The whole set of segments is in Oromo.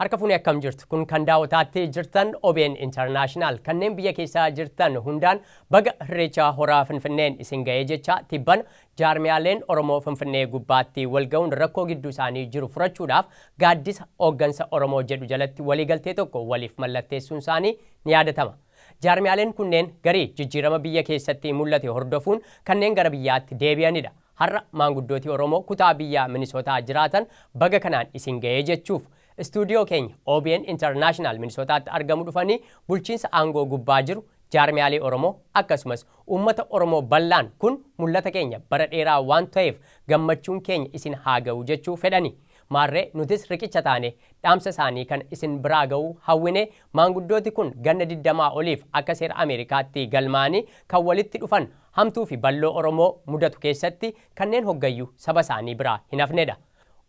Harka fuunee akkam jirtu kun kan daawwataatti jirtan OBN International kanneen biyya keessaa jirtan hundaan baga Irreecha Horaa Finfinneen isin ga'ee jecha tibban jaarmiyaaleen Oromoo Finfinnee gubbaatti wal ga'uun rakkoo gidduu isaanii jiru furachuudhaaf gaaddisa hooggansa Oromoo jedhu jalatti waliigaltee tokko waliif mallatteessuun isaanii ni yaadatama. Jaarmiyaaleen kunneen garii jijjiirama biyya keessatti mul'ate hordofuun kanneen gara biyyaatti deebi'anidha. Har'a maanguddootii Oromoo kutaa biyya Minisootaa jiraatan baga kanaan isin ga'ee jechuuf istuudiyoo keenya OBN International Minisootaatti argamu dhufanii bulchiinsa aangoo gubbaa jiru jaarmiyaalee Oromoo akkasumas uummata Oromoo bal'aan kun mul'ata keenya bara dheeraa waan ta'eef gammachuun keenya isin haa ga'u jechuu fedhani. Maarree nutis riqicha taane dhaamsa isaanii kan isin biraa ga'uu hawwine maanguddooti kun ganna 20 oliif akka seera Ameerikaatti galmaanii kan walitti dhufan hamtuu fi balloo Oromoo mudatu keessatti kanneen hoggayyuu saba isaanii biraa hin hafnedha.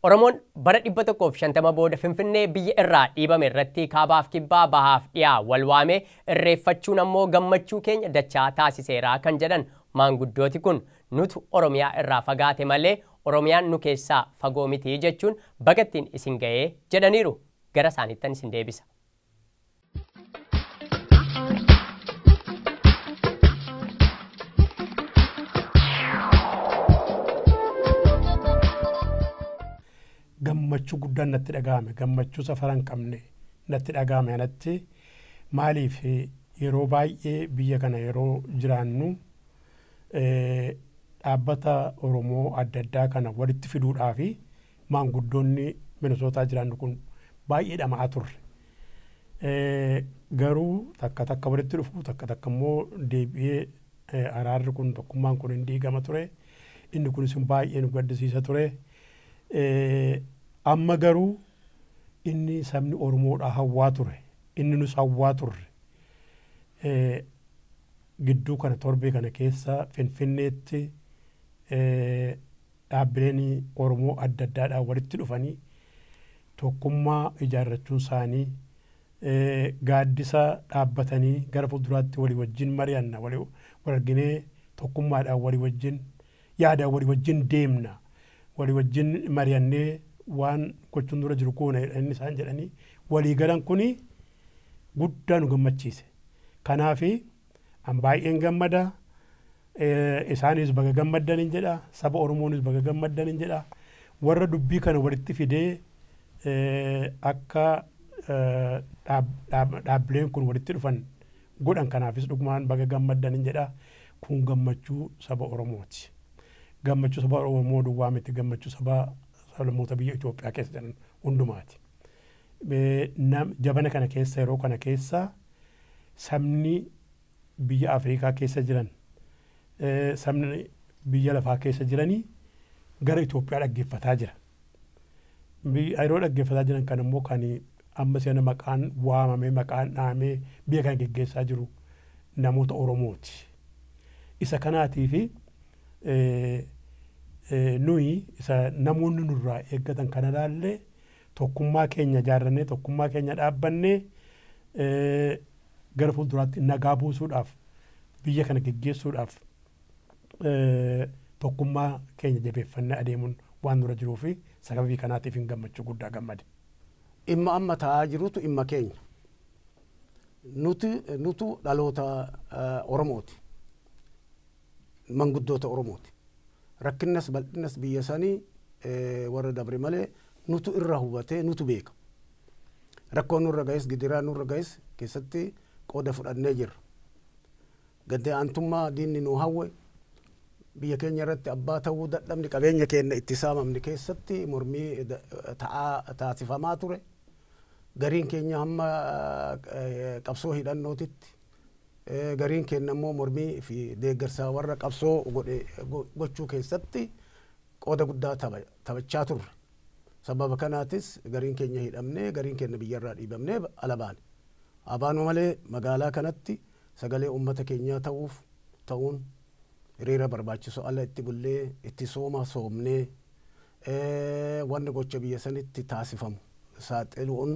Oromoon bara 150 booda Finfinnee biyya irraa dhiibame irratti kaabaaf kibbaa bahaaf dhiyaa wal waamee irreeffachuun ammoo gammachuu keenya dachaa taasiseera kan jedhan maanguddooti kun nutu Oromiyaa irraa fagaate malee Oromiyaan nu keessaa fagoo miti jechuun bagattiin isin ga'ee jedhaniiru. Gara isaaniittan isin deebisa. Gammachuu guddaan natti dhaga'ame, gammachuu safara hin qabne natti dhaga'ame anatti. Maaliif yeroo baay'ee biyya kana yeroo jiraannu dhaabbata Oromoo adda addaa kana walitti fiduudhaaf maanguddoonni Minisootaa jiraannu kun baay'ee dhama'aa turre. Garuu takka takka walitti dhufu, takka takka immoo deebi'ee araarri kun tokkummaan kun hin diigama ture. Inni kunis baay'ee nu gaddisiisa ture. Amma garuu inni sabni Oromoodhaa hawwaa ture, inni nus hawwaa turre. Gidduu kana torbee kana keessa Finfinneetti dhaabbileen Oromoo adda addaadhaan walitti dhufanii tokkummaa ijaarrachuun isaanii gaaddisa dhaabbatanii gara fuulduraatti walii wajjin mari'anna, walii arginee tokkummaadhaan walii wajjin yaadaan walii wajjin deemna, walii wajjin mari'annee waan gochuun dura jiru goona inni isaan jedhanii walii galan kuni guddaa nu gammachiise. Kanaaf an baay'een gammada. Isaanis baga gammaddan hin jedha, saba Oromoonis baga gammaddan hin jedha. Warra dubbii kana walitti fidee akka dhaabbileen kun walitti dhufan godhan kanaafis dhugumaan baga gammaddan hin jedha. Kun gammachuu saba Oromooti. Gammachuu saba Oromoo duwwaa miti, gammachuu saba sablammoota biyya Itoophiyaa keessa jiran hundumaati. Jabana kana keessa yeroo kana keessa sabni biyya Afrikaa keessa jiran, sabni biyya lafaa keessa jiranii gara Itoophiyaa dhaggeeffataa jira. Yeroo dhaggeeffataa jiran kan immoo kan amma seena maqaan waamamee maqaan dhahamee biyya kana geggeessaa jiru namoota Oromooti. Isa kanaatii fi nuyi isa namoonni nurraa eeggatan kana ilaallee tokkummaa keenya ijaarrannee tokkummaa keenya dhaabbannee gara fuulduraatti nagaa buusuudhaaf biyya kana geggeessuudhaaf tokkummaa keenya jabeeffannee adeemuun waan nurra jiruu fi sababii kanaatiif hin gammachuu guddaa gammade. Dhimma amma ta'aa jirutu dhimma keenya. Nutu dhaloota Oromooti. Manguddoota Oromooti. Rakkinnas bal'innas biyya sanii warra dabre malee nutu irra hubatee nutu beeka. Rakkoon nurra ga'es gidiraa nurra ga'es keessatti qooda fudhannee jirra. Gadda aantummaa diinni nu hawwe biyya keenya irratti abbaa ta'uu dadhabni qabeenya keenya itti saamamne keessatti mormii ta'aa taasifamaa ture. Gariin keenya hamma qabsoo hidhannootitti, gariin keenya immoo mormii fi deeggarsaa warra qabsoo gochuu keessatti qooda guddaa taphachaa turre. Sababa kanaatis gariin keenya hidhamnee gariin keenya biyyarraa dhiibamnee ala baane. Abaanuu malee magaalaa kanatti sagalee uummata keenyaa ta'uun hiriira barbaachisu ala itti bullee itti sooma soomnee wanni gocha biyya sanitti taasifamu saaxiluun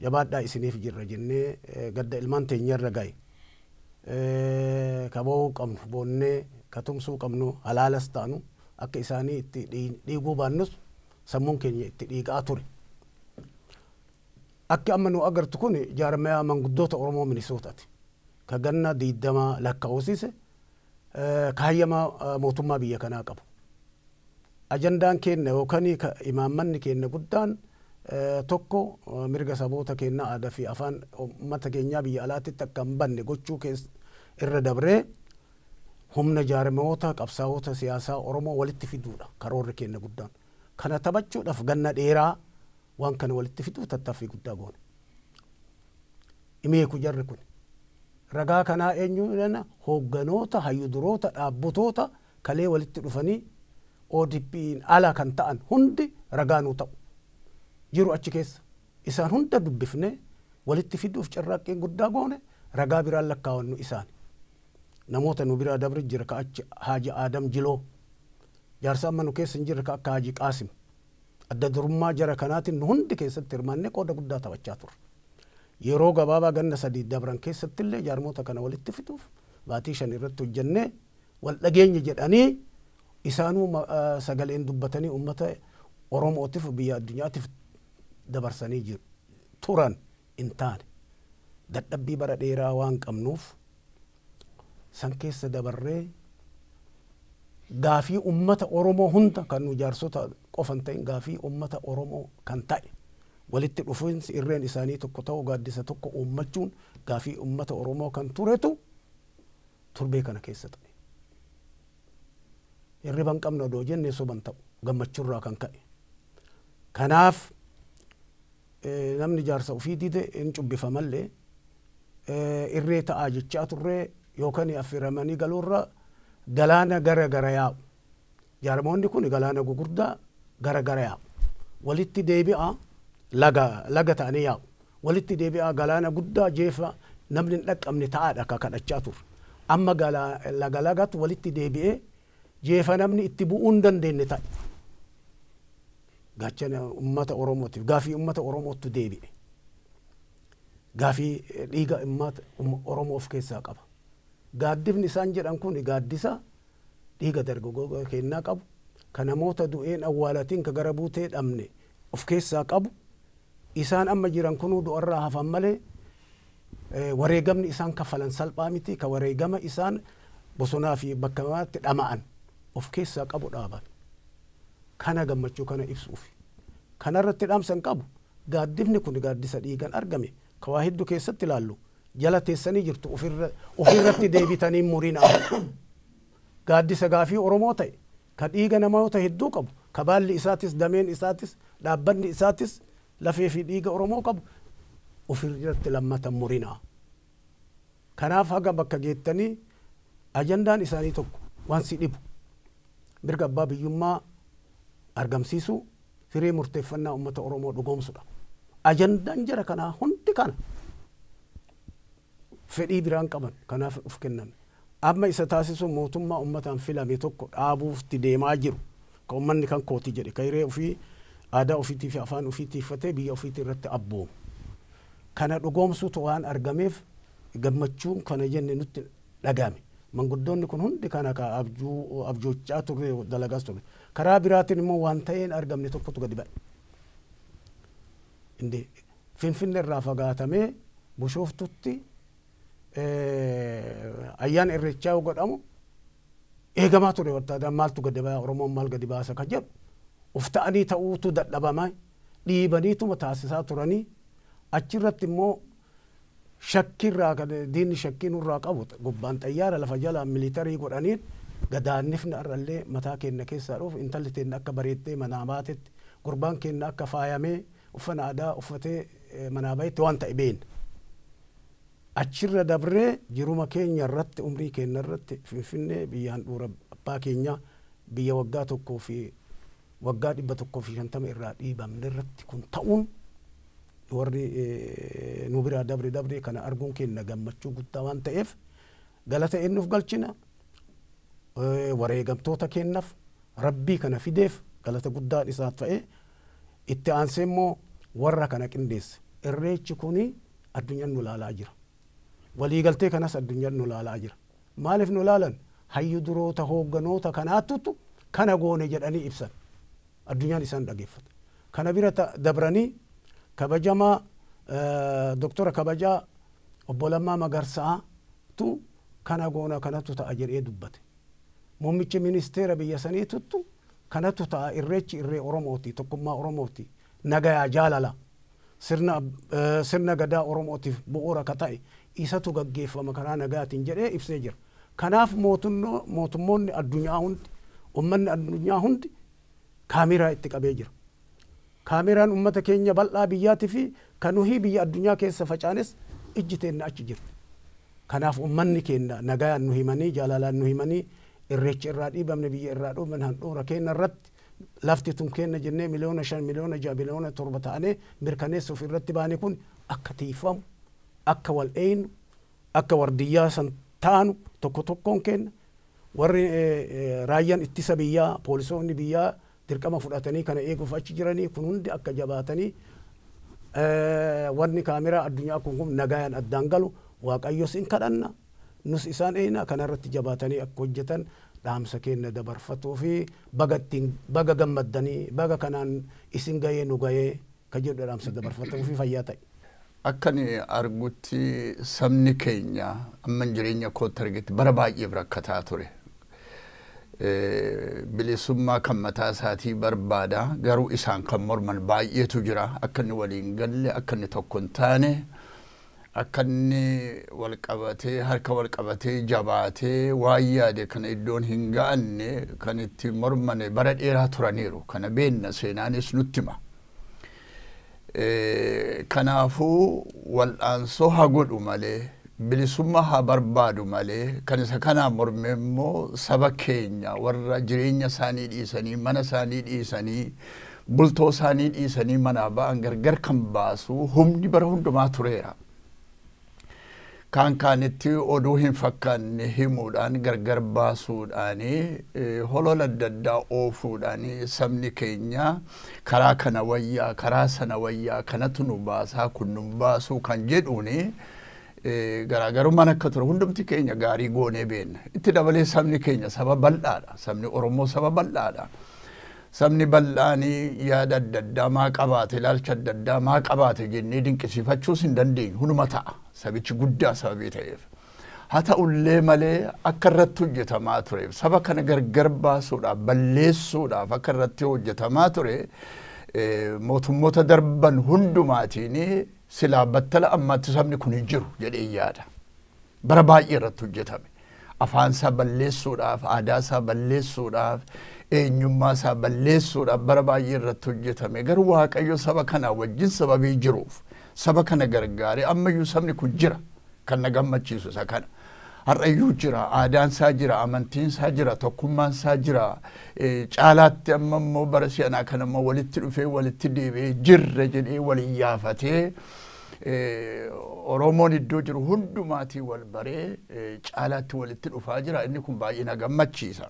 jabaadhaa isiniif jirra jennee gadda ilmaan teenyarra ga'e. Kaboo qabnu boonnee katumsuu qabnu halaalas taanu akka isaanii itti dhiiguu baannus sammuun keenya itti dhiigaa ture. Akki amma nu agartu kun jaarmayaa manguddoota Oromoo Minisootaati. Ka ganna 20 lakkaa'usiise kaayyama mootummaa biyya kanaa qabu. Ajandaan keenya yookaan imaammanni keenya guddaan tokko mirga saboota keenya aadaa fi afaan uummata keenyaa biyya alaatitti akka hin banne gochuu irra dabree humna jaarmayoota qabsaa'ota siyaasaa Oromoo walitti fiduudha karoorri keenya guddaan. Kana taphachuudhaaf ganna dheeraa waan kana walitti fiduu tattaaffii guddaa goone. Imeeku jarri kun. Ragaa kanaa eenyu jedhana hoogganoota hayyuduroota dhaabbotoota kalee walitti dhufanii ODP'n ala kan ta'an hundi ragaa nuu ta'u. Jiru achi keessa. Isaan hunda dubbifnee walitti fiduuf carraaqqii guddaa goone ragaa biraan lakkaa'annu isaan. Namoota nu biraa dabre jira ka achi Haaji Aadam Jiloo. Jaarsa amma nu keessa hin jirre ka akka Haaji Qaasim. Adda durummaa jara kanaatiin nu hundi keessatti hirmaannee qooda guddaa taphachaa turre. Yeroo gabaabaa ganna 3 dabran keessatti illee jaarmoota kana walitti fiduuf baatii 5 irratti hojjennee wal dhageenye jedhanii isaanuu sagaleen dubbatanii uummata Oromootiif biyya addunyaatiif dabarsanii jiru turan hin taane. Dadhabbii bara dheeraa waan qabnuuf san keessa dabarree gaafii uummata Oromoo hunda kan nu jaarsota qofa hin ta'in gaafii uummata Oromoo kan ta'e walitti dhufiinsi irreen isaanii tokko ta'uu gaaddisa tokko uummachuun gaafii uummata Oromoo kan turetu turbee kana keessa ta'e. Hirriba hin qabne odoo jennee soban ta'u gammachuurraa kan ka'e. Kanaaf namni jaarsa ofii dide hin cubbifamallee irree ta'aa jechaa turree yookaan affeeramanii galuurra galaana gara gara yaa'u. Jaarmoonni kun galaana gugurdaa gara gara yaa'u. Walitti deebi'aa laga laga ta'anii yaa'u. Walitti deebi'aa galaana guddaa jeefa namni hin dhaqqabne ta'aadha akka kadhachaa turre. Amma laga lagatu walitti deebi'ee jeefa namni itti bu'uu hin dandeenye ta'e. Gaachana uummata Oromootiif gaafii uummata Oromootu deebi'e. Gaafii dhiiga uummata Oromoo of keessaa qaba. Gaaddifni isaan jedhan kun gaaddisa dhiiga dargaggoo kennaa qabu kan namoota du'een awwaalatiin ka gara buutee dhabne of keessaa qabu. Isaan amma jiran kunuu du'arraa hafan malee wareegamni isaan kaffalan salphaa miti ka wareegama isaan bosonaa fi bakka maraatti dhama'an of keessaa qabu dhaaban. Kana gammachuu kana ibsuuf. Kanarratti dhaamsa hin qabu. Gaaddifni kun gaaddisa dhiigan argame ka waa hedduu keessatti ilaallu jala teessanii jirtu ofirratti deebitanii muriin amma. Gaaddisa gaafii Oromoo ta'e ka dhiiga namoota hedduu qabu ka baalli isaatis dameen isaatis dhaabbanni isaatis lafee fi dhiiga Oromoo qabu ofirratti lammata murinaa. Kanaaf haga bakka geettanii ajandaan isaanii tokko waan si dhibu mirga abbaa biyyummaa argamsiisuu firee murteeffannaa uummata Oromoo dhugoomsudha. Ajandaan jara kanaa hundi kana fedhii biraan qaban kanaaf of kennan. Amma isa taasisu mootummaa uummataan filame tokko dhaabuufti deemaa jiru. Ka uummanni kan kooti jedhe ka hiree ofii aadaa ofiitii fi afaan ofiitii uffatee biyya ofiitii irratti abboomu. Kana dhugoomsuutu waan argameef gammachuun kana jenne nutti dhagame. Manguddoonni kun hundi kana ka abjoochaa turre dalagaas turre. Karaa biraatiin immoo waan ta'een argamne tokkotu gadi ba'e. Inde Finfinnee irraa fagaatamee Bishooftutti ayyaana irreechaa yoo godhamu eegamaa ture wattaadhaan maaltu gadi ba'aa Oromoon maal gadi baasa ka jedhu of ta'anii ta'uutu dadhabamaa dhiibaniituma taasisaa turanii achirratti immoo shakkirraa kan diinni shakkii nurraa qabu gubbaan xayyaara lafa jalaan militarii godhaniin gadaannifni har'allee mataa keenya keessaa dhufu intalli teenya akka bareeddee manaa baatetti gurbaan keenya akka faayamee uffana aadaa uffatee manaa bahetti waan ta'e beekna. Achirra dabree jiruma keenya irratti umrii keenya irratti Finfinnee biyya handhuura abbaa keenyaa biyya waggaa tokkoo fi waggaa 150 irraa dhiibamne irratti kun ta'uun warri nu biraa dabre dabre kana arguun keenya gammachuu guddaa waan ta'eef galata eenyuuf galchina wareegamtoota keenyaaf rabbii kana fideef galata guddaan isaaf ta'e itti aansee immoo warra kana qindeesse. Irreechi kuni addunyaan nu laalaa jira. Waliigaltee kanas addunyaan nu laalaa jira. Maaliif nu laalan? Hayyu duroota hoogganoota kanaattutu kana goone jedhanii ibsan. Addunyaan isaan dhageeffata. Kana bira dabranii kabajamaa Doktora kabajaa obbo Lammaa Magarsaatu kana goona kanatu ta'a jedhee dubbate. Muummichi ministeera biyya saniituttu kanatu ta'a, irreechi irree Oromooti, tokkummaa Oromooti, nagayaa jaalala sirna gadaa Oromootiif bu'uura ka ta'e isatu gaggeeffama karaa nagaatiin jedhee ibsee jira. Kanaaf mootummoonni addunyaa hundi, uummanni addunyaa hundi kaameraa itti qabee jira. Kaameraan uummata keenya bal'aa biyyaatii fi kan nuyi biyya addunyaa keessa facaanes ijji teenna achi jirti. Kanaaf uummanni keenya nagayaan nu himanii, jaalalaan nu himanii, irreecha irraa dhiibamne, biyya irraa dhiibamne, handhuura keenya irratti lafti tun keenya jennee 5 miliyoona, 6 miliyoona, 7 miliyoona ta'anii mirkaneessuuf irratti baane kun akka tiifamu, akka wal eeynu, akka wardiyyaa san taanu tokko tokkoon keenya, warri raayyaan ittisa biyyaa, poolisoonni biyyaa dirqama fudhatanii kana eeguuf achi jiranii kun hundi akka jabaatanii, wanni kaameraa addunyaa kun nagayaan addaan galu Waaqayyos in kadhanna, nus isaan eeyna, kanarratti jabaatanii akka hojjetan dhaamsa keenya dabarfatuu fi baga ittiin baga gammaddanii, baga kanaan isin gahee nu gahee ka jedhu dhaamsa dabarfatuu fi fayyaa ta'e. Akkan argutti sabni keenya amman jireenya kootti argetti bara baay'eef rakkataa ture. Bilisummaa kan mataa isaatii barbaada, garuu isaan kan morman baay'eetu jira. Akka inni waliin galle, akka inni tokko hin taane, akka inni wal qabatee, harka wal qabatee jabaatee waan yaade kana iddoon hin ga'anne kan itti mormane bara dheeraa turaniiru. Kana beenna, seenaanis nutti hima. Kanaafuu wal'aansoo haa godhu malee, bilisummaa haa barbaadu malee, kan isa kanaa morme immoo saba keenya warra jireenya isaanii dhiisanii, mana isaanii dhiisanii, bultoo isaanii dhiisanii manaa ba'an gargar kan baasu humni bara hundumaa tureera. Kaan kaanitti oduu hin fakkaanne himuudhaan, gargar baasuudhaan, holola adda addaa oofuudhaan, sabni keenya karaa kana wayyaa, karaa sana wayyaa, kanatu nu baasaa, kun nu baasuu kan jedhuuni garaagarummaan akka ture hundumti keenya gaarii goonee beenna. Itti dabalee sabni keenya saba bal'aadha. Sabni Oromoo saba bal'aadha. Sabni bal'aanii yaada adda addaa maa qabaate, ilaalcha adda addaa maa qabaate jennee dinqisiifachuus hin dandeenyu. Hunuma ta'a. Sabichi guddaa sababii ta'eef. Haa ta'ullee malee akka irratti hojjetamaa ture, saba kana gargar baasuudhaaf, balleessuudhaaf akka irratti hojjetamaa ture mootummoota darban hundumaatiin silaa battala ammaatti sabni kun hin jiru jedhee yaada. Bara baay'ee irratti hojjetame. Afaan isaa balleessuudhaaf, aadaa isaa balleessuudhaaf, eenyummaa isaa balleessuudhaaf bara baay'ee irratti hojjetame. Garuu Waaqayyo saba kana wajjin sababii jiruuf saba kana gargaaree ammayyuu sabni kun jira. Kan na gammachiisu isa kana. Har'ayyuu jira, aadaan isaa jira, amantiin isaa jira, tokkummaan isaa jira. Caalaatti amma immoo bara si'anaa kana immoo walitti dhufee, walitti deebi'ee jirra jedhee waliin yaafatee, Oromoon iddoo jiru hundumaatii wal baree caalaatti walitti dhufaa jira. Inni kun baay'ee na gammachiisa.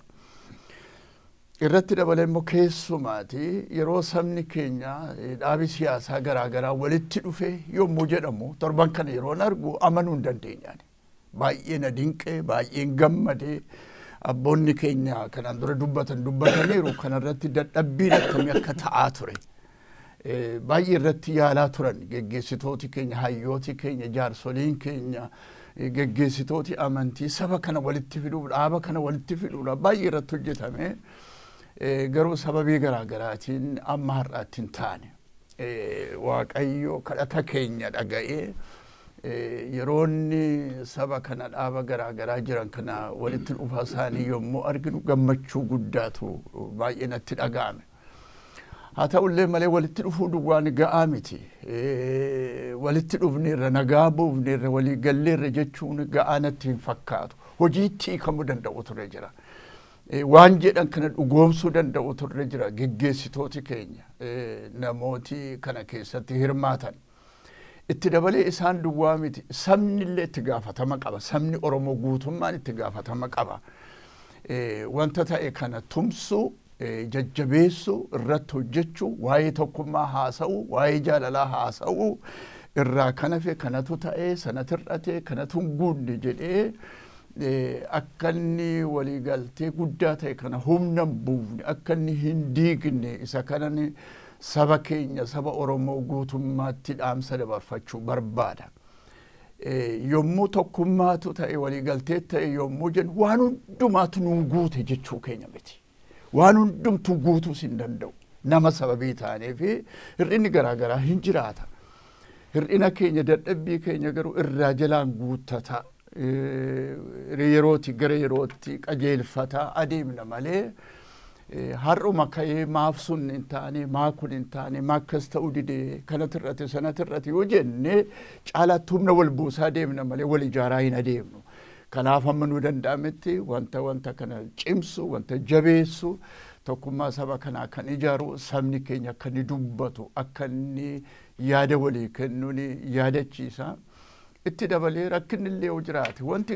Irratti dabalee immoo keessumaati yeroo sabni keenya dhaabi siyaasaa garaagaraa walitti dhufe yommuu jedhamu torban kana yeroon argu amanuu hin dandeenyaan. Baay'ee na dinqee, baay'een gammadee. Abboonni keenya kanaan dura dubbatan dubbataniiru, kanarratti dadhabbiin akkamii akka ta'aa ture. Baay'ee irratti yaalaa turan geggeessitooti keenya, hayyooti keenya, jaarsoliin keenya, geggeessitooti amantii saba kana walitti fiduuf, dhaaba kana walitti fiduudhaaf baay'ee irratti hojjetame. Garuu sababii garaagaraatiin amma har'aatti hin taane. Waaqayyo kadhata keenya dhaga'ee yeroonni saba kana dhaaba garaagaraa jiran kana walitti dhufaa isaanii yommuu arginu gammachuu guddaatu baay'ee natti dhaga'ame. Haa ta'ullee malee walitti dhufuu duwwaan ga'aa miti. Walitti dhufneerra, nagaa buufneerra, walii galleerra jechuun ga'aa natti hin fakkaatu. Hojiitti hiikamuu danda'u ture jira. Waan jedhan kana dhugoomsuu danda'u turre jira geggeessitooti keenya, namooti kana keessatti hirmaatan. Itti dabalee isaan duwwaa miti, sabni illee itti gaafatama qaba. Sabni Oromoo guutummaan itti gaafatama qaba. Wanta ta'e kana tumsuu, jajjabeessuu, irratti hojjechuu, waa'ee tokkummaa haasa'uu, waa'ee jaalalaa haasa'uu irraa kan hafe kanatu ta'ee, sanatu hir'ate, kanatu hin guunne jedhee akka inni waliigaltee guddaa ta'e kana humna hin buufne, akka inni hin diigne, isa kanan Saba keenya, saba Oromoo guutummaatti dhaamsa dabarfachuu barbaada. Yommuu tokkummaatu ta'e, waliigaltee ta'e yommuu jennu, waan hundumaatu nuu guute jechuu keenya miti. Waan hundumtuu guutuus hin danda'u. Nama sababii ta'anii fi hir'inni garaagaraa hin jiraata. Hir'ina keenya, dadhabbii keenya garuu irraa jalaan guuttata. Yerooti gara yerootti qajeelfataa adeemna malee, har'uma ka'ee maaf sun hin taane, maa kun hin taane, maa akkas ta'uu didee, kanatu irrate, sanatu irrate yoo jenne, caalaatti humna wal buusaa deemna malee wal ijaaraa hin adeemnu. Kanaaf hamma nu danda'ametti wanta kana cimsu, wanta jabeessu, tokkummaa saba kanaa kan ijaaru, sabni keenya akka inni dubbatu, akka inni yaada walii kennuun yaadachiisa. Itti dabalee rakkinni illee yoo jiraate, wanti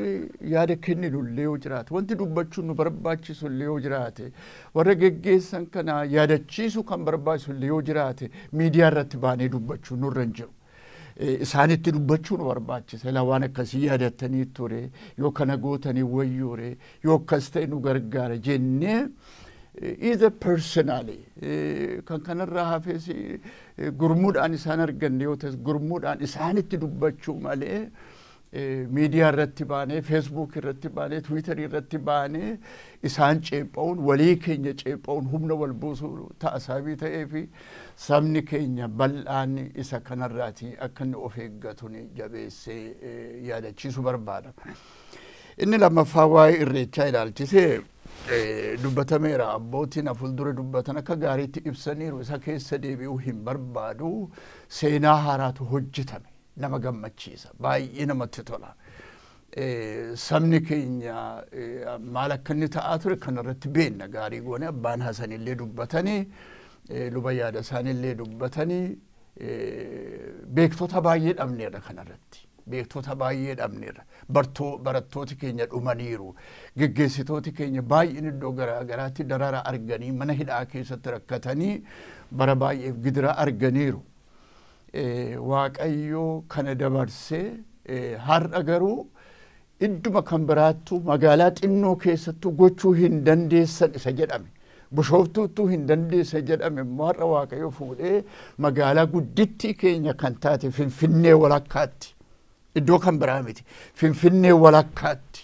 yaada kenninu illee yoo jiraate, wanti dubbachuun nu barbaachisu illee yoo jiraate, warra geggeessan kana yaadachiisu kan barbaachisu illee yoo jiraate, miidiyaa irratti baanee dubbachuu nurra hin jiru. Isaanitti dubbachuu nu barbaachisa. Ilaa, waan akkasii yaadattanii ture, yoo kana gootanii wayyoore, yoo akkas ta'e nu gargaara jennee, either personally, kan kanarraa hafes gurmuudhaan isaan arganne yoo ta'es gurmuudhaan isaanitti dubbachuu malee, miidiyaa irratti baanee, Facebook irratti baanee, Tiwiitarii irratti baanee isaan ceepha'uun, walii keenya ceepha'uun humna wal buusuu ta'a. Sababii ta'ee fi sabni keenya bal'aan isa kanarraati akka inni of eeggatuun jabeessee yaadachiisuu barbaada. Inni lammaffaa waa'ee Irreechaa ilaalchisee dubbatameera. Abbootiin fuuldura dubbatan akka gaariitti ibsaniiru, isa keessa deebi'uu hin barbaadu. Seenaa haaraatu hojjetame, nama gammachiisa, baay'ee namatti tola. Sabni keenya maal akka inni ta'aa ture kanarratti beenna gaarii goone. Abbaan Hasanillee dubbatanii, luba yaada isaanillee dubbatanii, beektota baay'ee dhabneerra kanarratti. Beektota baay'ee dhabneerra. Barattooti keenya dhumaniiru. Geggeessitooti keenya baay'een iddoo garaa garaatti darara arganii, mana hidhaa keessatti rakkatanii, bara baay'eef gidira arganiiru. Waaqayyo kana dabarsee har'a garuu idduma kan biraattu, magaalaa xinnoo keessattuu gochuu hin dandeessan isa jedhame, Bishooftuuttuu hin dandeessa jedhame immoo, har'a Waaqayyo fuudhee magaalaa guddittii keenya kan taate Finfinnee walakkaatti, iddoo kan biraa miti, Finfinnee walakkaatti,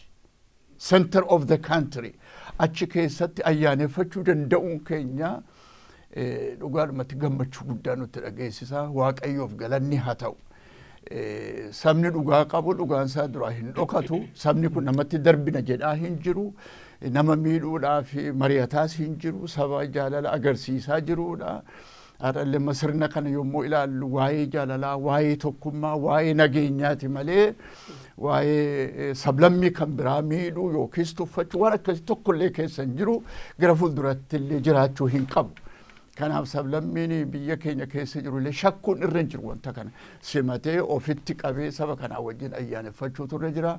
center of the country, achi keessatti ayyaaneffachuu danda'uun keenya dhugaadhumatti gammachuu guddaa nutti dhageessisa. Waaqayyoof galanni haa ta'u. Sabni dhugaa qabu dhugaan isaa duraa hin dhokatu. Sabni kun namatti darbina jedhaa hin jiru. Nama miidhuudhaaf mari'ataas hin jiru. Saba jaalala agarsiisaa jiruudha. Har'allee sirna kana yommuu ilaallu waa'ee jaalalaa, waa'ee tokkummaa, waa'ee nageenyaati malee waa'ee sablammii kan biraa miidhuu yookiis tuffachuu waan akkasii tokkollee keessa hin jiru, gara fuulduratti illee jiraachuu hin qabu. Kanaaf sablammiin biyya keenya keessa jiru illee shakkuun irra hin jiru, wanta kana simatee ofitti qabee saba kanaa wajjin ayyaaneffachuutu irra jira.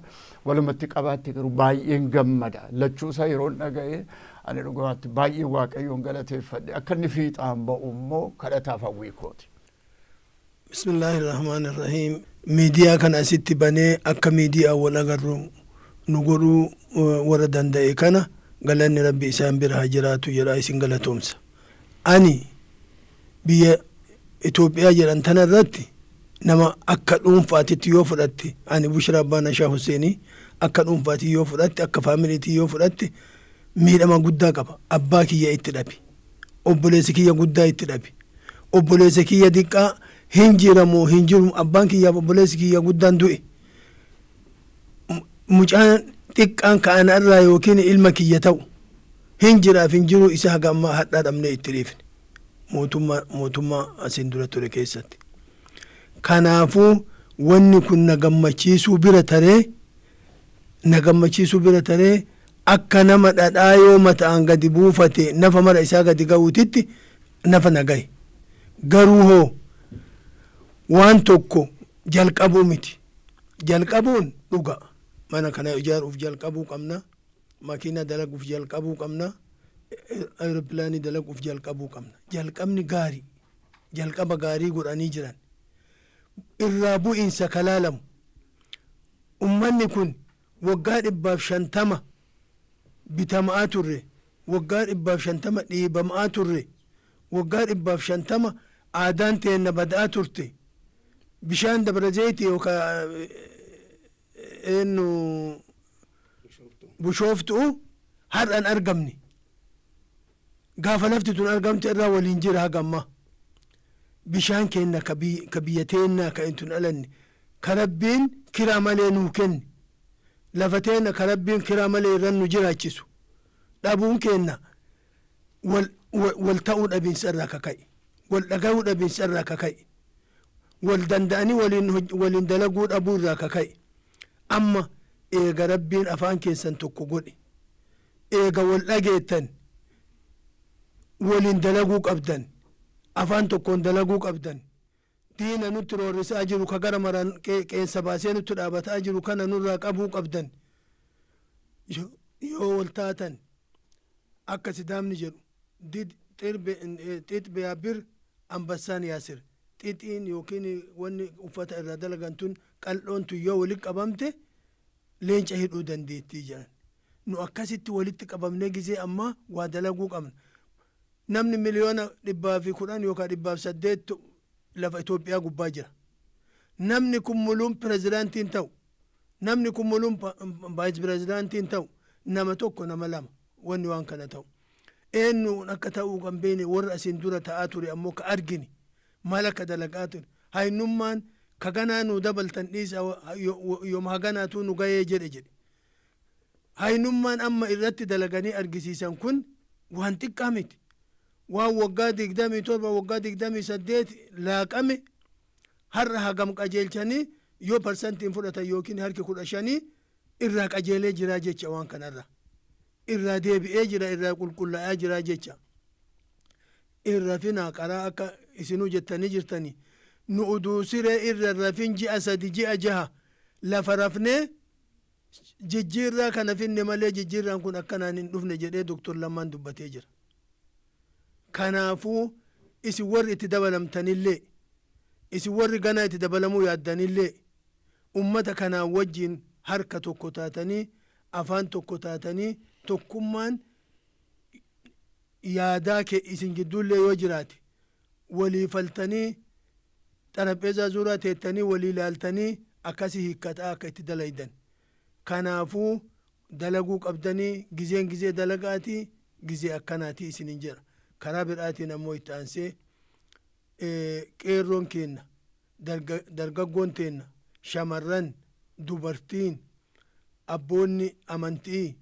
Walumatti qabaatti garuu baay'een gammada. Lachuusaa yeroon dhaga'e ani dhugaatti baay'ee Waaqayyoon galateeffadhe. Akka inni fiixaan ba'u immoo kadhataaf hawwii kooti. Bismillaahi Rahmaan Rahiim. Miidiyaa kana asitti banee akka miidiyaa wal agarru nu godhuu warra danda'e kana galanni Rabbi isaan bira haa jiraatu jedha, isin galatoomsa. Ani biyya Itoophiyaa jedhan tana irratti nama akka dhuunfaatitti yoo fudhatte, ani Bushra Abbaa Nashaa Huseenii, akka dhuunfaatti yoo fudhatte, akka faamiliitti yoo fudhatte, miidhama guddaa qaba. Abbaa kiyya itti dhabe. Obboleessi kiyya guddaa itti dhabe. Obboleessi kiyya xiqqaa hin jiramoo hin jiru, abbaan kiyyaaf obboleessi kiyya guddaan du'e. Mucaan xiqqaan ka'ana irraa yookiin ilma kiyya ta'u hin jiraaf hin jiru, isa haga ammaa hadhaa dhabnee itti dhiifne. Mootummaa asiin dura ture keessatti. Kanaafuu wanni kun na gammachiisuu bira taree akka nama dhadhaa yoo mata'an gadi buufate nafa mara isaa gadi ga'uutitti nafa na gahe. Garuu hoo waan tokko jalqabuu miti. Jalqabuun dhuga. Mana kana ijaaruuf jalqabuu qabna. Makiina dalaguuf jalqabuu qabna. Aeropilaanii dalaguuf jalqabuu qabna. Jalqabni gaarii. Jalqaba gaarii godhanii jiran. Irraa bu'iinsa kalaalamu. Ummanni kun waggaa 150 bitamaa turre. Waggaa 150 dhiibamaa turre. Waggaa 150 aadaan teenna bada'aa turte. Bishaan Dabra Zeyti yookaan eenyu Bishooftuu har'an argamne. Gaafa lafti tun argamte irraa waliin jira hagamma. Bishaan keenna ka biyya teennaa ka intun alanne ka Rabbiin kiraa malee nuu kenne, lafa teenna ka Rabbiin kiraa malee irran nu jiraachisu dhabuun keenna wal ta'uu dhabiinsa irraa ka ka'e, wal dhagahuu dhabiinsa irraa ka ka'e, wal danda'anii waliin dalaguu dhabuu irraa ka ka'e. Amma eega Rabbiin afaan keessan tokko godhe, eega wal dhageettan, waliin dalaguu qabdan, afaan tokkoon dalaguu qabdan. Diina nutti roorrisaa jiru ka gara maraan qeensa baasee nutti dhaabataa jiru kana nurraa qabuu qabdan. Yoo wal taatan, akka Sidaamni jedhu, "Xix biyaabir anbasaan yaasir", xixiin yookiin wanni uffata irraa dalagan tun qal'oon tun yoo walitti qabamte leenca hidhuu dandeettii jedhan. Nu akkasitti walitti qabamnee gizee ammaa waa dalaguu qabna. Namni 110,000,000 yookaan 108 lafa Itoophiyaa gubbaa jira. Namni kun muluun pirezidaantiin ta'u, namni kun muluun vice pirezidaantiin ta'u, nama tokko, nama lama wanni waan kana ta'u. Eenyuun akka ta'uu kan beene, warra asiin dura ta'aa ture ammoo ka argine maal akka dalagaa ture. Haynummaan ka ganaa nu dabaltan dhiisa, yooma haganaatu nu gahee jedhe. Haynummaan amma irratti dalaganii argisiisan kun waan xiqqaa miti. Waan waggaa 27, waggaa 28 laaqame har'a hagam qajeelchanii yoo parsantiin fudhatan yookiin harki 15 irraa qajeelee jira jecha, waan kanarra irraa deebi'ee jira, irraa qulqullaa'aa jira jecha. Irra finaa qaraa akka isinuu jettanii jirtanii, nu uduu siree irra rafin ji'a 3, ji'a 6 lafa rafnee jijjiirraa kana finne malee jijjiirraan kun akkanaan hin dhufne jedhee Doktor Lammaan dubbatee jira. Kanaafuu isin warri itti dabalamtanillee, isin warri ganaa itti dabalamuu yaaddanillee, ummata kanaan wajjin harka tokko taatanii, afaan tokko taatanii, tokkummaan yaadaa kee isin gidduullee yoo jiraate, walii faltanii, xarapheezaa zuuraa teettanii walii ilaaltanii akkasi hiikkataa akka itti dalaydan. Kanaafuu dalaguu qabdanii, gizeen gizee dalagaatii, gizee akkanaatii isinin jedha. Karaa biraatiin ammoo itti aansee qeerroon keenna, dargaggoon teenna, shamarran, dubartiin, abboonni amantii,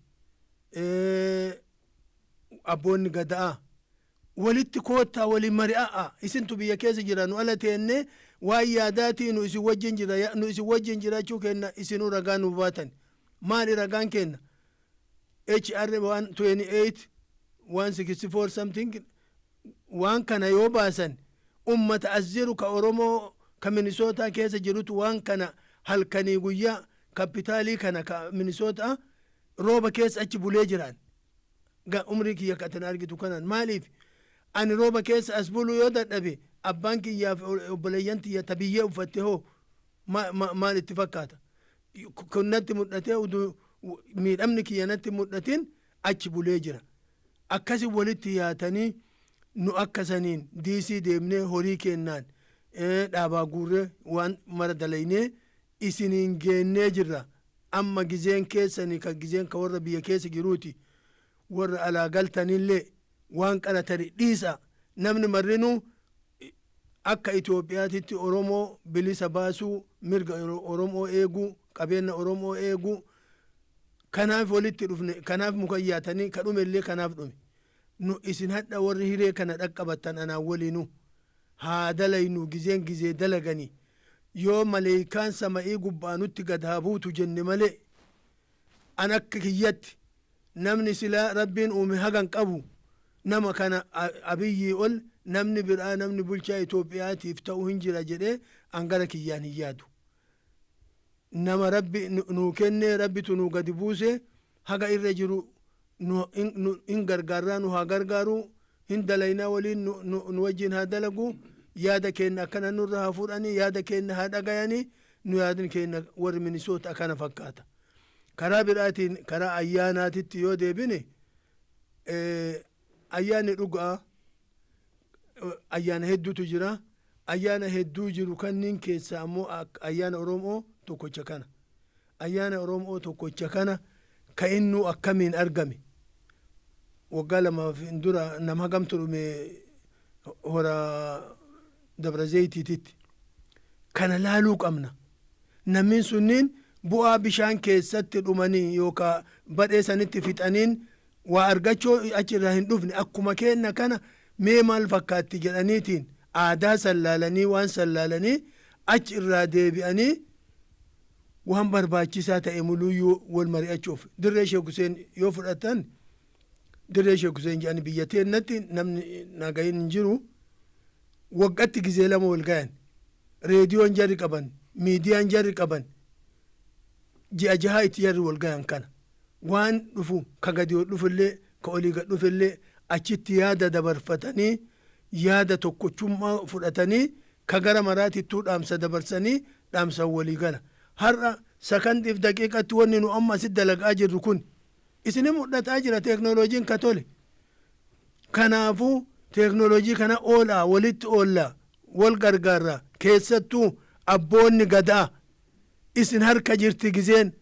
abboonni gadaa, walitti koottaa, waliin mari'a'a. Isintu biyya keessa jira, nu ala teenne waan yaadaatii nu isin wajjin jira. Nu isin wajjin jiraachuu kenna isinuu ragaa nu baatan. Maali ragaan kenna? HR 128, 164 something, waan kana yoo baasan, ummata as jiru ka Oromoo ka Minisootaa keessa jirutu waan kana halkanii guyyaa kapitaalii kana ka Minisootaa rooba keessa achi bulee jiraan. Umrii kiyya katin argitu kanaan maaliif ani rooba keessa as buluu yoo dadhabe, abbaan kiyyaaf obboleeyyan tiyya ta biyyee uffatte hoo maal itti fakkaata? Kun natti mul'atee, uduu miidhamni kiyya natti mul'atin achi bulee jira. Akkasi walitti yaatanii nu akka saniin diisii deemnee horii kennaan dhaabaa guurree waan mara dalaynee isiniin geennee jirra. Amma gizeen keessanii ka gizeen ka warra biyya keessa jiruuti. Warra alaa galtanillee waan qaratani dhiisa. Namni marrinuu akka Itoophiyaatitti Oromoo bilisa baasuu, mirga Oromoo eeguu, qabeenya Oromoo eeguu, kanaaf walitti dhufne, kanaaf mukayyaatanii ka dhume illee kanaaf dhume. Nu isin hadha warri hiree kana dhaqqabattan anaan waliinu haa dalaynu. Gizeen gizee dalaganii yoo maleeykaan sama'ii gubbaa nutti gad haa buutu jenne malee, an akka kiyyatti namni silaa Rabbiin uume hagan qabu, nama kana Abiyyii ol namni biraa namni bulchaa Itoophiyaatiif ta'u hin jira jedhee an gara kiyyaan hin yaadu. Nama Rabbi nuu kennee, Rabbitu nuu gadi buuse, haga irra jiru hin gargaarraa, nu haa gargaaru, hin dalaynaa waliin, nu wajjin haa dalagu. Yaada keenya akkana nurra haa fuudhanii, yaada keenya haa dhagayanii. Nu yaadni keenya warri Minisoota akkana fakkaata. Karaa biraatiin karaa ayyaanaatitti yoo deebine, ayyaanni dhugaa Ayyaana hedduutu jira. Ayyaana hedduu jiru kanniin keessa ammoo ayyaana Oromoo tokkocha kana. Ayyaana Oromoo tokkocha kana ka innuu akkamiin argame. Waggaa lamaaf dura nama hagamtu dhume hora Dabra Zayitiititti. Kana laaluu qabna. Namni sunniin bu'aa bishaan keessatti dhumanii yookaan badhee sanitti fixaniin waa argachuu achirraa hin dhufne, akkuma kenna kana mee maal fakkaatti jedhaniitiin aadaa sallaalanii waan sallaalanii achi irraa deebi'anii waan barbaachisaa ta'e muluyyuu wal mari'achuuf. Dirree Sheek Huseen yoo fudhatan, Dirree Sheek Huseen jedhani biyya teennatti namni nagayin hin jiru. Waggatti gizee lama wal gayan. Reediyoon jarri qaban, miidiyaan jarri qaban, ji'a jahaa itti jarri wal gayan kana waan dhufu ka gadi ol dhufillee ka olii gad dhufillee achitti yaada dabarfatanii, yaada tokkochummaa fudhatanii, ka gara maraatittuu dhaamsa dabarsanii dhaamsan walii gala. Har'a sakandiif daqiiqatti wanni nu amma asitti dalagaa jirru kun isini mul'ataa jira, teeknooloojiin ka tole. Kanaafuu teeknooloojii kana oolaa walitti oollaa wal gargaarra. Keessattuu abboonni gadaa, isin harka jirti gizeen.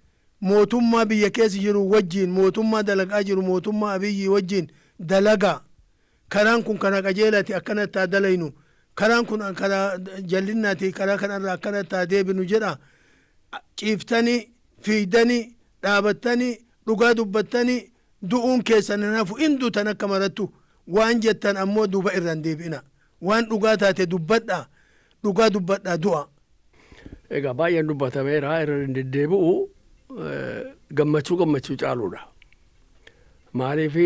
Mootummaa biyya keessa jiru wajjiin, mootummaa dalagaa jiru, mootummaa Abiyyi wajjiin dalagaa. Karaan kun karaa qajeelaati, akkanatti haa dalaynu, karaan kun karaa jallinnaati, karaa kanarraa akkanatti haa deebinu jedha. Ciiftanii fiigdanii dhaabattanii dhugaa dubbattanii du'uun keessan hin hafu, in duutan akka marattu. Waan jettan ammoo duuba irra hin deebi'ina. Waan dhugaa taate dubbadhaa, dhugaa dubbadhaa du'a. Egaa baay'een dubbatameera, irra hin deddeebi'u. Gammachuu gammachuu caaluudha. Maaliif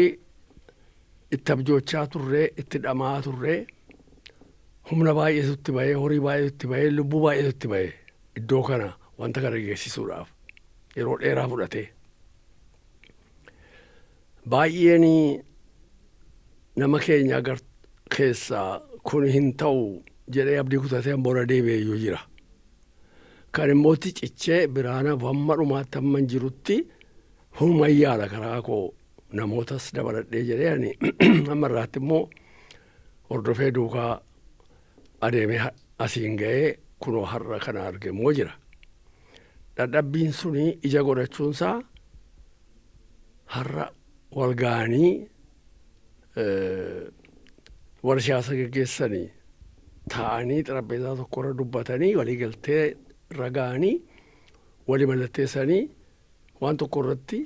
itti abjoochaa turree, itti dhamaa turree, humna baay'eetu itti bahee, horii baay'eetu itti bahee, lubbuu baay'eetu itti bahee, iddoo kana wanta kana geessisuudhaaf yeroo dheeraa fudhatee. Baay'een nama keenya gar keessaa kun hin ta'u jedhee abdii kutatee booda deebi'ee iyyuu jira. Kan immoo itti cichee biraana hamma dhumaatti hamma hin jirutti humna yaala karaa koo namootas dabaladhee jedhee ani amma irraatti immoo hordofee duukaa adeemee asiin ga'ee kunoo har'a kana arge immoo jira. Dadhabbiin suni ija godhachuunsaa har'a wal ga'anii warra siyaasa geggeessanii taa'anii xarapheezaa tokkorra dubbatanii walii galtee irra ga'anii walii mallatteessanii waan tokko irratti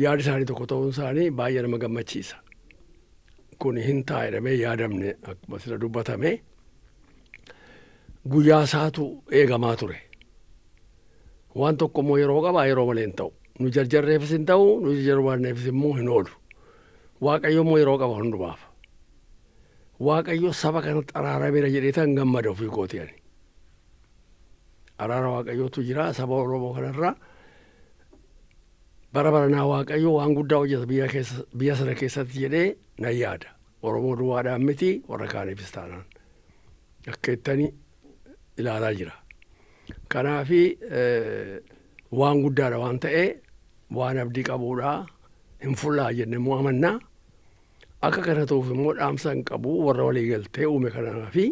yaadi isaanii tokko ta'uun isaanii baay'ee nama gammachiisa. Kun hin ta'a jedhamee yaadamne, akkuma sila dubbatame guyyaa isaatu eegamaa ture. Waan tokko immoo yeroo qabaa, yeroo malee hin ta'u. Nu jarjarreefis hin ta'u, nu jarjarbaanneefis immoo hin oolu. Waaqayyo immoo yeroo qaba hundumaaf. Waaqayyo saba kanatti araarameera jedhee tan gammada ofii kooti ani. Araara Waaqayyootu jira saba Oromoo kanarra. Bara baranaa Waaqayyo waan guddaa hojjeta biyya keessa, biyya sana keessatti jedhee nan yaada. Oromoo duwwaadhaan miti, warra kaaniifis taanaan. Akka ittani ilaalaa jira. Kanaafi waan guddaadha waan ta'e, waan abdii qabuudha, hin fullaa jenne immoo amannaa. Akka kana ta'uuf immoo dhaamsa hin qabu warra walii galtee uume kanaa fi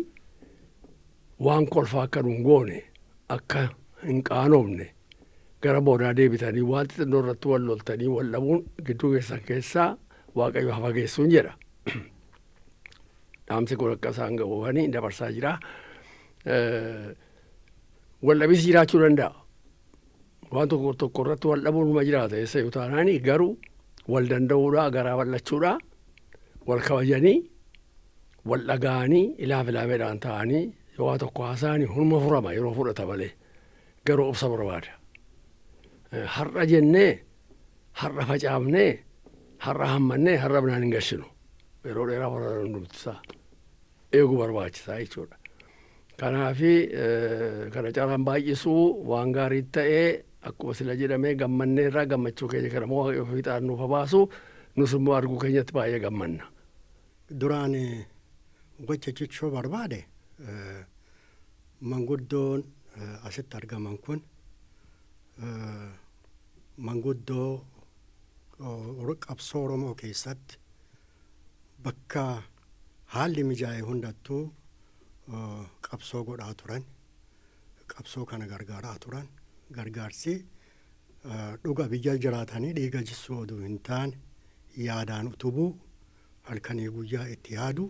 waan kolfaa akka nun goone, akka hin qaanoofne, gara boodaa deebitanii waan xixinnoo irratti wal loltanii wal dhabuun gidduu keessan keessaa Waaqayyo hafa geessuun jedha. Dhaamsi kun akka isaan ga'uufanii dabarsaa jira. Wal dhabis jiraachuu danda'a. Waan tokko tokko irratti wal dhabuun numa jiraata eessa yoo taanaani, garuu wal danda'uudha, garaa bal'achuudha, wal kabajanii, wal dhaga'anii, ilaaf ilaameedhaan ta'anii yoo waa tokko haasa'anii hunduma furama, yeroo fudhata malee, garuu obsa barbaada. Har'a jennee har'a facaafnee har'a hammannee har'a binaan hin gashinu. Yeroo dheeraa fudhata, hundumtisaa eeguu barbaachisaa jechuudha. Kanaafi kana caalaan baay'isuu, waan gaarii ta'ee akkuma sila jedhamee gammanneerraa, gammachuu keenya kana immoo Waaqayyo fiixaan nuuf baasu, nus immoo arguu keenyatti baay'ee gammanna. Duraan gocha jechuu barbaade, manguddoon asitti argaman kun manguddoo qabsoo Oromoo keessatti bakka Haalli mijaa'e hundattuu qabsoo godhaa turan. Qabsoo kana gargaaraa turan. Gargaarsi dhuga biyya jiraatanii dhiiga jissuu oduu hin taane yaadaan utubuu, halkanii guyyaa itti yaadu,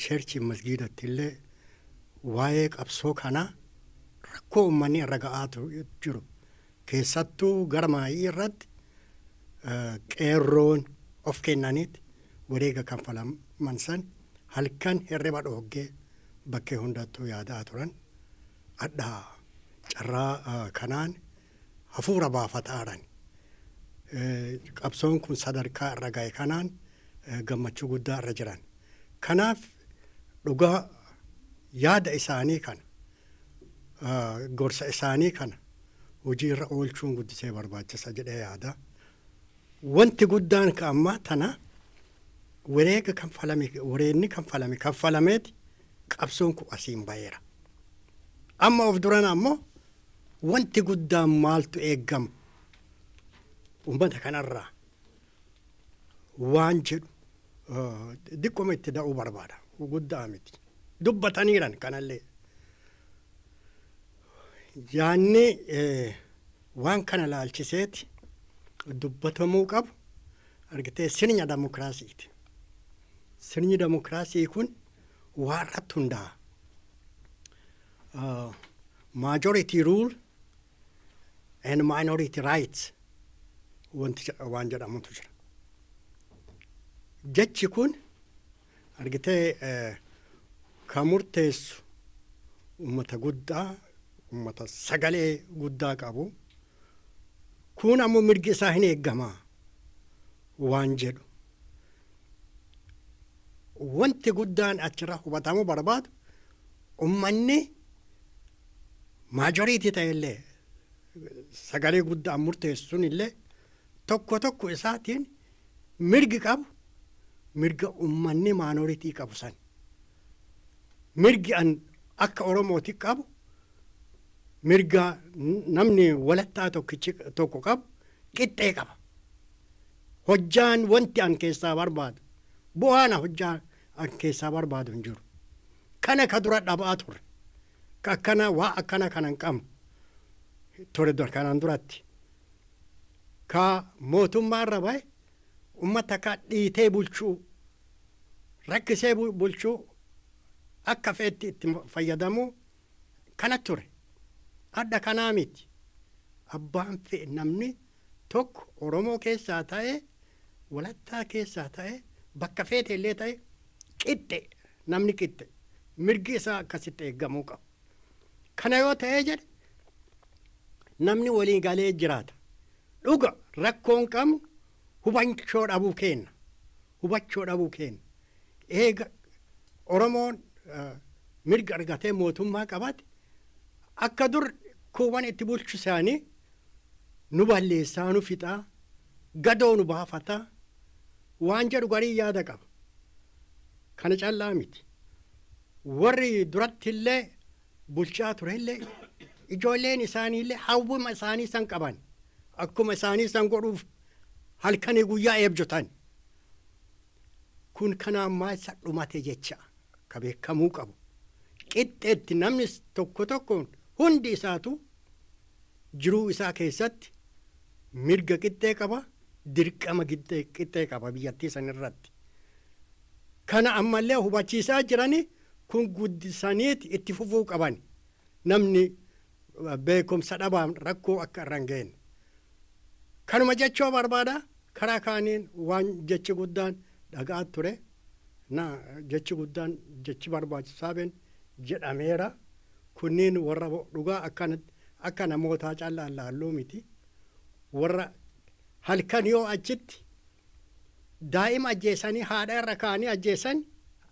church masgiidatti illee waa'ee qabsoo kanaa rakkoo uummanni irra ga'aa jiru, keessattuu gara maayii irratti qeerroon of kennaniiti wareega kanfalaman san halkan hirriba dhooggee bakkee hundattuu yaadaa turan. Adhaa carraa kanaan hafuura baafataaran. Qabsoon kun sadarkaa irra ga'e kanaan gammachuu guddaa irra jiran. Kanaaf dhugaa yaada isaanii kana, gorsa isaanii kana hojii irra oolchuun guddisee barbaachisa jedhee yaada. Wanti guddaan ka ammaa tana wareega kanfalame, wareegni kanfalame kanfalameeti qabsoon kun asiin ba'eera. Amma of duran ammoo wanti guddaan maaltu eeggama uummata kanarraa waan jedhu diqqoma itti da'uu barbaada. Guddaa miti. Dubbataniiran kanallee. Yaanni waan kana laalchiseeti dubbatamuu qabu argitee sirna demokiraasiiti. Sirni demokiraasii kun waa irratti hundaa'a. Majority rule and minority rights wanti waan jedhamutu jira. Jechi kun argitee kan murteessu uummata guddaa, uummata sagalee guddaa qabu. Kun ammoo mirgi isaa hin eeggamaa waan jedhu. Wanti guddaan achirraa hubatamuu barbaadu, uummanni majority ta'ellee, sagalee guddaan murteessu sun illee, tokko tokko isaatiin mirgi qabu mirga uummanni minority qabu san. Mirgi an akka Oromooti qabu, mirga namni walattaa tokkichi tokko qabu qixxee qaba. Hojjaan wanti an keessaa barbaadu, bu'aan hojjaa an keessaa barbaadu hin jiru. Kana ka dura dhabaa turre. Ka akkana waa akkana kana hin qabnu ture dur kanaan duratti. Ka mootummaa irra bahe ummata ka dhiitee bulchuu, rakkisee bulchuu, akka feetti itti fayyadamuu kana ture. Adda kanaa miti. Abbaan fe'e, namni tokko Oromoo keessaa ta'e, walattaa keessaa ta'e, bakka feete illee ta'e, qixxe, namni qixxe mirgi isaa akkasitti eeggamuu qaba. Kana yoo ta'ee jedhe namni walii galee jiraata. Dhuga rakkoon qabnu hubachuu dhabuu kenna. Hubachuu dhabuu kenna. Eega Oromoon mirga argatee mootummaa qabaate, akka dur kuuwwan itti bulchu isaanii nu balleessaa, nu fixaa, gadoo nu baafataa waan jedhu garii yaada qaba. Kana callaa miti. Warri duratti illee bulchaa ture illee, ijoolleen isaanii illee hawwima isaanii san qaban, akkuma isaanii san godhuuf halkanii guyyaa eebjotan. Kun kanaan maal isa dhumate jecha ka beekamuu qabu. Qixxeetti namni tokko tokkoon hundi isaatu jiruu isaa keessatti mirga qixxee qaba, dirqama qixxee qaba biyyattii san irratti. Kana ammallee hubachiisaa jirani, kun guddisaniiti itti fufuu qaban, namni beekumsa dhabaan rakkoo akka irra hin geenye. Kanuma jechuu barbaada. Karaa kaaniin waan jechi guddaan dhagaa ture na jechi guddaan, jechi barbaachisaa ben jedhameera. Kunniin warra dhugaa akka namootaa caallaan laalluu miti. Warra halkan yoo achitti daa'ima ajjeesanii, haadha irra kaa'anii ajjeesan,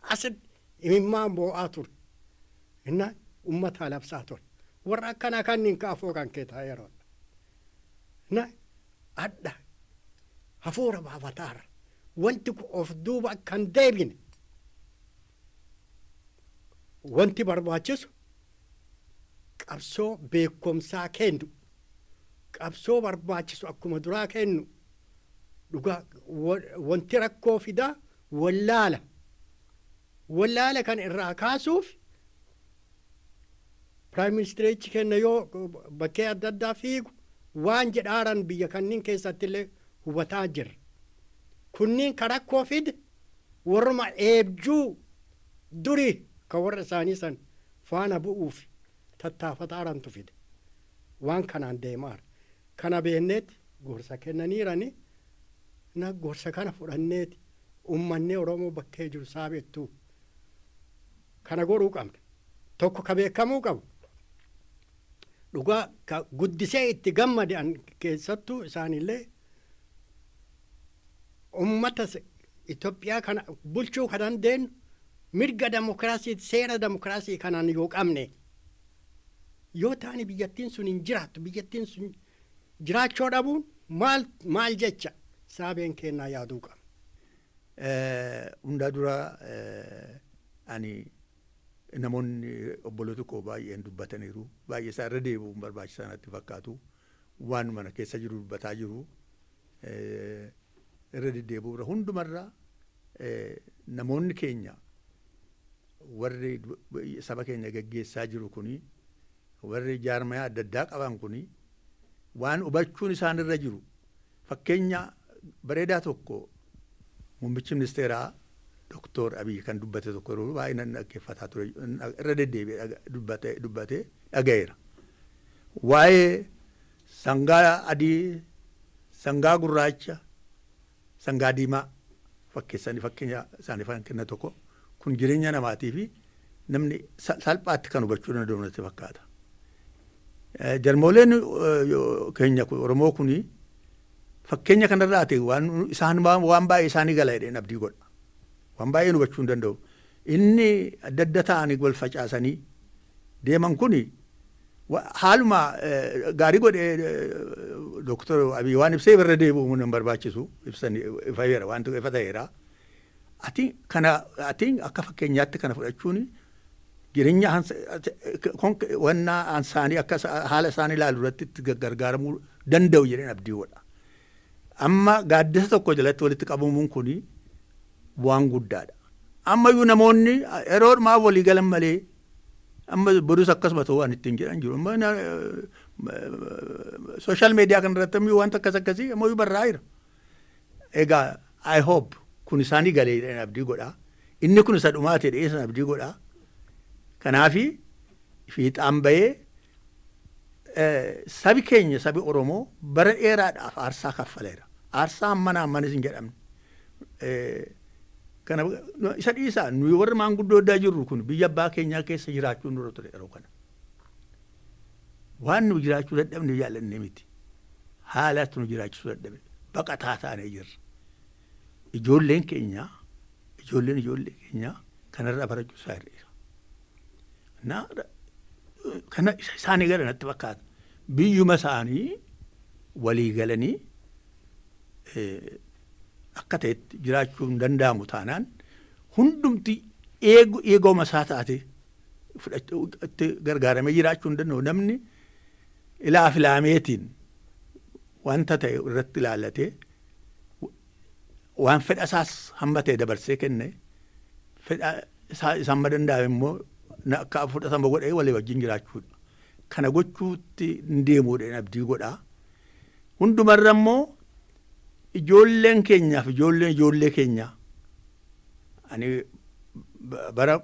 asitti imimmaan boo'aa ture. Inna ummata labsaa ture. Warra akkanaa kanniin kaafoo kan kee taa'ee yeroo. Na adda hafuura baafataarra. Wanti kun of duuba akka hin deebine wanti barbaachisu qabsoo beekumsaa kennu, qabsoo barbaachisu akkuma duraa kennu. Dhugaa wanti rakkoo fidaa wallaala. Wallaala kan irraa kaasuuf prime ministerichi kenna yoo bakkee adda addaa fiigu waan jedhaaran biyya kanniin keessatti illee hubataa jirra. Kunniin ka rakkoo fide warruma eebjuu durii ka warra isaanii san faana bu'uuf tattaafataarantu fide. Waan kanaan deemaara. Kana beenneeti gorsa kennaniirani na gorsa kana fudhanneeti ummanni Oromoo bakkee jiru saabettuu kana godhuu qabna. Tokko ka beekamuu qabu. Dhugaa ka guddisee itti gammade an keessattuu isaanillee ummata Itoophiyaa kana bulchuu kan dandeenyu mirga demokiraasii seera demokiraasii kanaan yoo qabne yoo taane biyyattiin sun hin jiraattu. Biyyattiin sun jiraachuu dhabuun maal maal jecha saabeen kennaa yaaduu qabna. Hundaa dura ani namoonni obboloota koo baay'een dubbataniiru. Baay'ee isaa irra deebi'uun barbaachisaa natti fakkaatu. Waan mana keessa jiru dubbataa jiru. Irra deddeebi'uu irra hundumarra namoonni keenya warri saba keenya gaggeessaa jiru kuni warri jaarmayaa adda addaa qaban kuni waan hubachuun isaan irra jiru. Fakkeenya bareedaa tokko muummichi ministeeraa Doktor Abiy kan dubbate tokko yeroo baay'ee nan dhaggeeffataa ture, irra deddeebi'ee dubbate dhaga'eera. Waa'ee sangaa adii, sangaa gurraacha, sangaa diimaa fakkeessanii fakkeenya isaanii kan kenna tokko kun jireenya namaatii fi namni salphaatti kan hubachuu danda'u natti fakkaata. Jarmooleen keenya Oromoo kuni fakkeenya kanarraa ta'e waan isaan waan baay'ee isaanii gala jedheen abdii godha. Waan baay'een hubachuu hin danda'u. Inni adda adda ta'anii wal facaasanii deeman kuni haaluma gaarii godhee Doktor Abiy waan ibsee irra deebi'uun hin barbaachisu ibsanii ifeera waan ifa ta'eera. Ati kana ati akka fakkeenyaatti kana fudhachuun jireenya wannaa isaanii akka haala isaanii ilaalu irratti itti gargaaramuu danda'u jedheen abdii godha. Amma gaaddisa tokko jalatti walitti qabamuun kuni waan guddaadha. Ammayyuu namoonni yeroo dhumaa walii galan malee amma borus akkasuma ta'uu waan ittiin jedhan jiru. Amma sooshaal miidiyaa kana irratti ammayyuu wanta akkas akkasii ammayyuu barraa jira. Egaa I hope kun isaanii galee jedheen abdii godha. Inni kun isa dhumaa ta'e jedheen abdii godha. Kanaafi fiixaan bahee sabi keenya sabi Oromoo bara dheeraadhaaf aarsaa kaffaleera. Aarsaa hammana hammanis hin jedhamne. Kana isa dhiisaa nuyi warri maanguddoo addaa jirru kun biyya abbaa keenyaa keessa jiraachuu nurra ture yeroo kana. Waan nu jiraachuu dadhabne jaallanne miti. Haalatu nu jiraachisuu dadhabe. Baqataa taanee jirra. Ijoolleen keenya ijoolleen ijoollee keenya kanarraa barachuu isaa hir'isa. Na kana isaanii gara natti fakkaata. Biyyuma isaanii walii galanii akka ta'etti jiraachuu hin danda'amu taanaan hundumti eegooma isaa taate itti gargaaramee jiraachuu hin danda'u. Namni ilaa filaameetiin wanta ta'e irratti ilaallatee waan fedha isaas hamma ta'e dabarsee kenne fedha isaa isa hamma danda'ame immoo akka fudhatama godhee walii wajjin jiraachuudha. Kana gochuutti hin deemuudhaan abdii godhaa. Hundumarra immoo ijoolleen keenyaaf ijoolleen ijoollee keenyaa ani bara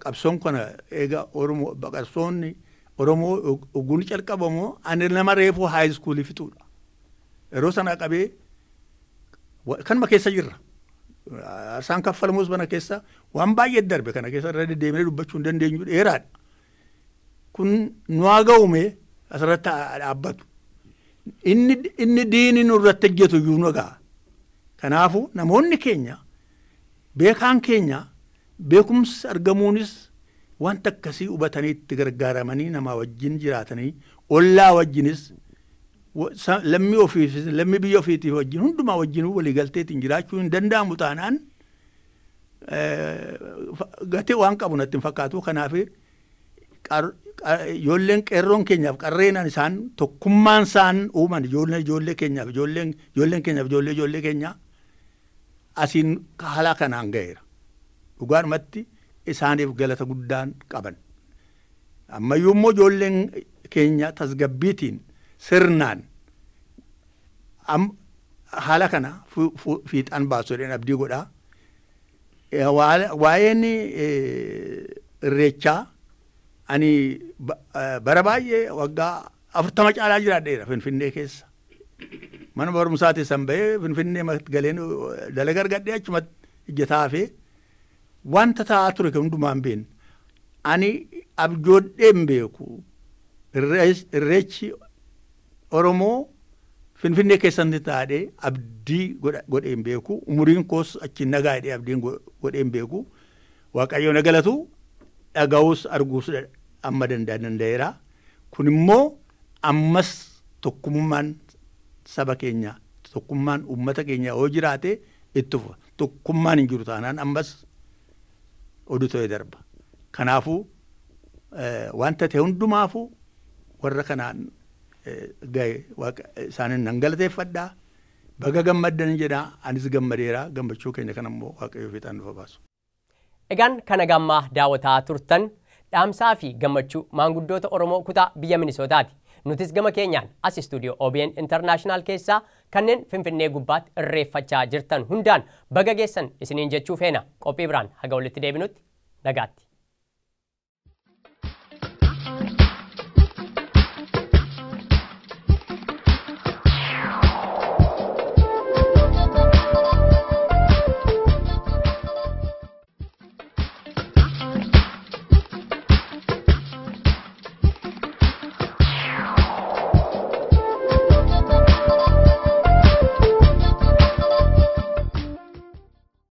qabsoon kana eega Oromoo qabsoonni Oromoo oguun calqabamu ani nama reefuu high school fixuudha. Yeroo sana qabee kanuma keessa jirra. Aarsaan kaffalamus mana keessa waan baay'ee darbe kana keessa irra deddeebinee dubbachuu hin dandeenyu dheeraadha. Kun nu haa ga'ume asirratti dhaabbatu. Inni diini nurratti hojjetu iyyuu nu ga'a. Kanaafuu namoonni keenya beekaan keenya beekumsi argamuunis wanta akkasii hubatanii itti gargaaramanii namaa wajjin jiraatanii ollaa wajjinis lammii ofiifis lammii biyya ofiitiif wajjin hundumaa wajjin waliigalteetiin jiraachuu hin danda'amu taanaan gatii waan qabu natti hin fakkaatu. Kanaaf ijoolleen qeerroon keenyaaf qarreenaan isaan tokkummaan isaan uuman ijoolleen ijoollee keenyaaf ijoolleen ijoolleen keenyaaf ijoollee ijoollee keenyaa asiin haala kanaan ga'eera. Dhugaadhumatti Isaaniif galata guddaan qaban. Ammayyuu immoo ijoolleen keenya tasgabbiitiin sirnaan haala kana fiixaan baasu jedheen abdii godhaa. Waa'een irreechaa ani bara baay'ee waggaa 40 caalaa jiraadheera Finfinnee keessa. Mana barumsaati san bahee Finfinnee galeen dalaga argadhee achumatti hojjetaa hafee wanta ta'aa ture hundumaa hin beekne. Ani abjoodhee hin beeku. Irreechi Oromoo Finfinnee keessatti taa'ee abdii godhee hin beeku. Umuriin koos achi nagaa jedhee abdiin godhee hin beeku. Waaqayyo na galatu dhaga'uus arguus amma danda'eera. Kun immoo ammas tokkummaan saba keenya tokkummaan uummata keenya yoo jiraate itti fufa. Tokkummaan hin jiru taanaan ammas oduu ta'ee darba. Kanaafuu wanta ta'e hundumaafuu warra kanaan ga'e isaanin nan galateeffadhaa. Baga gammaddan jedhaa anis gammadeera gammachuu keenya kana immoo Waaqayyo fiixaan nuuf baasu. Egaan kana gammaa daawwataa turtan dhaamsaa fi gammachuu maanguddoota Oromoo kutaa biyya Minisootaati. Nutis gama keenyaan as istuudiyoo OBN International keessaa kanneen Finfinnee gubbaatti irreeffachaa jirtan hundaan baga geessan isiniin jechuu feena. Qophii biraan haga walitti deebinutti nagaatti.